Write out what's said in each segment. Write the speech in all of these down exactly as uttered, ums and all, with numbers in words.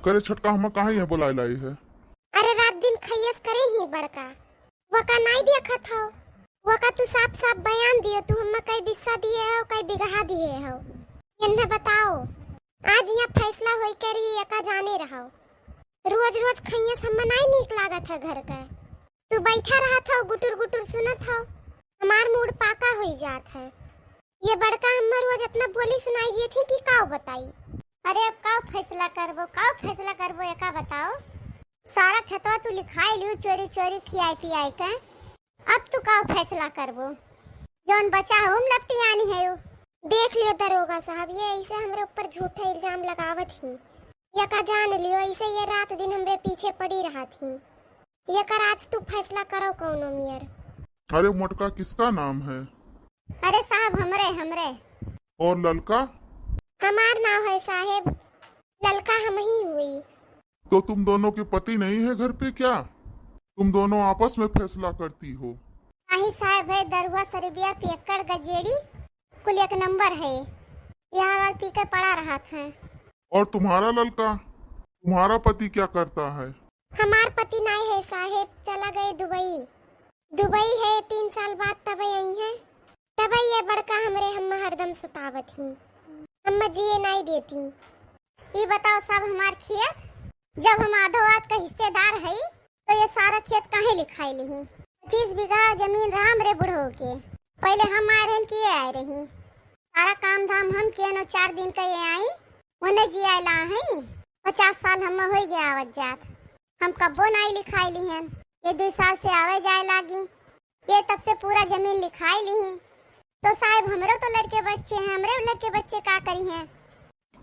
करे छोटका, हम्मा काहे यहाँ बोलाए लाई है? अरे रात दिन खइयस करे ही बड़का, वका नाई देखत हो, वका तू साफ साफ बयान दियो, तू हम्मा कई बिस्सा दिए हो, कई बिगहा दिए हो, इन्हें बताओ। आज यहाँ फैसला होई करी, एका जाने रहो। रोज रोज खइयस हम्मा नाई नीक लागत है घर का। तू बैठा रहत हो, गुटुर गुटुर सुनत हो, हमार मूड पाका होई जात है। ये बड़का हम्मा रोज अपना बोली सुनाई दिए थी कि काव बताई। अरे अब काव फैसला करबो, काव फैसला करबो, एका बताओ। सारा खेतवा तू लिखाई लियो चोरी चोरी खियाई पियाई के, अब तू काव फैसला करबो? जौन बचा हो हम लपटी आनी है। देख लियो दरोगा साहब, ये ऐसे हमरे ऊपर झूठा इल्जाम लगावत ही। एका जान लियो, ऐसे ये रात दिन हमरे पीछे पड़ी रहत ही। एकर आज तू फैसला करो कौनो मियर। अरे मोटका, किसका नाम है? अरे साहब, हमरे, हमरे। और ललका? हमार नाव है साहेब, ललका हम ही हुई। तो तुम दोनों के पति नहीं है घर पे क्या? तुम दोनों आपस में फैसला करती हो? नाही साहेब, है दरुआ, शरीबिया, पियक्कड़, गजेड़ी, कुल एक नंबर है। यहाँ वाल पी के पड़ा रहत है। और तुम्हारा ललका, तुम्हारा पति क्या करता है? हमार पति नाई है साहेब, चला गए दुबई। दुबई है, तीन साल बाद तबे आई है। तबे ये बड़का हमरे हम्मा हरदम सतावत ही, हम्मा जिए नाई देती। ई बताओ साहब, हमार खेत, जब हम आधो आध का हिस्सेदार हई, तो ये सारा खेत काहे लिखाई लिही? पच्चीस बीघा जमीन रहा हमरे बुढ़ऊ के, पहले हम आए रहन कि ये आए रही। सारा काम धाम हम किए न, चार दिन का ये आई, उन्हें जियाए ला हई। पचास साल हम होई गया आवत जात, हम कब्बो नाई लिखाई लिहन। ये दुई साल से आवे जाए लागी, ये तब से पूरा जमीन लिखाई लिही। तो साहेब, हमरो तो लड़के बच्चे हैं, हमरे लड़के बच्चे का करी हैं?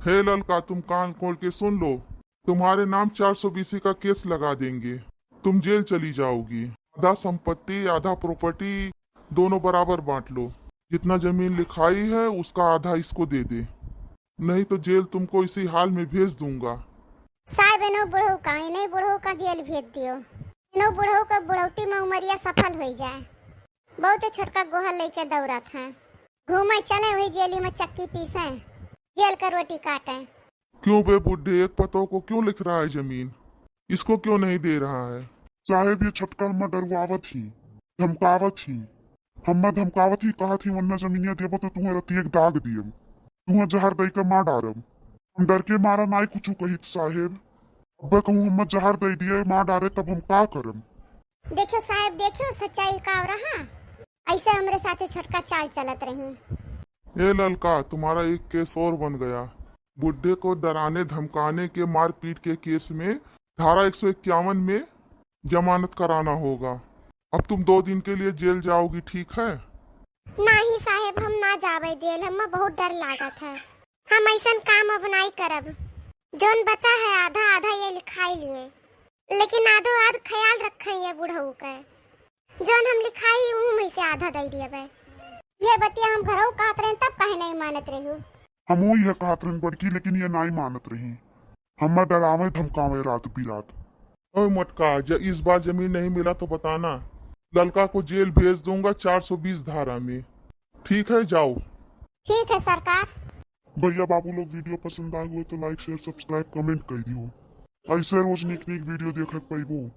हे ललका, तुम कान खोल के सुन लो, तुम्हारे नाम चार सौ बीसी का केस लगा देंगे, तुम जेल चली जाओगी। आधा संपत्ति, आधा प्रॉपर्टी, दोनों बराबर बांट लो। जितना जमीन लिखाई है, उसका आधा इसको दे दे, नहीं तो जेल तुमको इसी हाल में भेज दूंगा। साहेब, इनो बुढ़ऊ का, इन्हें बुढ़ऊ का जेल भेज दियो। इनो बुढ़ऊ का बुढ़ौती में उमरिया सफल होई जाए। बहुत छोटका गोहर लेके दौड़त हैं, घूमे चले वही जेली में चक्की पीसे, जेल का रोटी काटे। क्यों बे बुढ़े, एक पतोह को क्यों लिख रहा है जमीन? इसको क्यों नहीं दे रहा है? साहेब, ये छोटका हम्मा डरवावत ही, धमकावत ही। हम्मा धमकावत ही, कहत ही, "वन्ना जमीनिया देबो तो तुम्हें रतिये के दाग दियब, तुम्हें जहर दई के मार डारब।" हम डर के मारा नाई कुछ कहित साहेब। अब्बे कहूँ हम्मा जहर दई दिए, मार डारे, तब हम का करब? देखियो साहेब, देखियो सच्चाई का रहा, ऐसे हमरे साथे छोटका चाल चलत रही। ए ललका, तुम्हारा एक केस और बन गया। बुढ़े को डराने धमकाने के, मारपीट के केस में धारा एक सौ इक्यावन में जमानत कराना होगा। अब तुम दो दिन के लिए जेल जाओगी, ठीक है? नाही साहेब, हम ना जावे जेल, हम्मा बहुत डर लागत है। हम ऐसन काम अब नाई करब। जौन बचा है आधा आधा ये लिखाई लिए, लेकिन आधो आध ख्याल रखे ये बुढ़ऊ के। जौन हम लिखाई, ऊ में से आधा दई दियबे। ये बतिया हम घरऊ कहत रहेन, तब काहे नहीं मानत रही हो? हम वही है कहत रहेन बड़की, लेकिन ये नाई मानत रही। हम्मा डरावे धमकावे रात बिरात। ओए मोटका, ज-, इस बार जमीन नहीं मिला तो बताना, ललका को जेल भेज दूंगा चार सौ बीस धारा में। ठीक है, जाओ। ठीक है सरकार। भैया बाबू लोग, video पसंद आए हुए तो like, share, subscribe, comment कर दियो। ऐसे रोज नीक नीक video देखत पाइबो।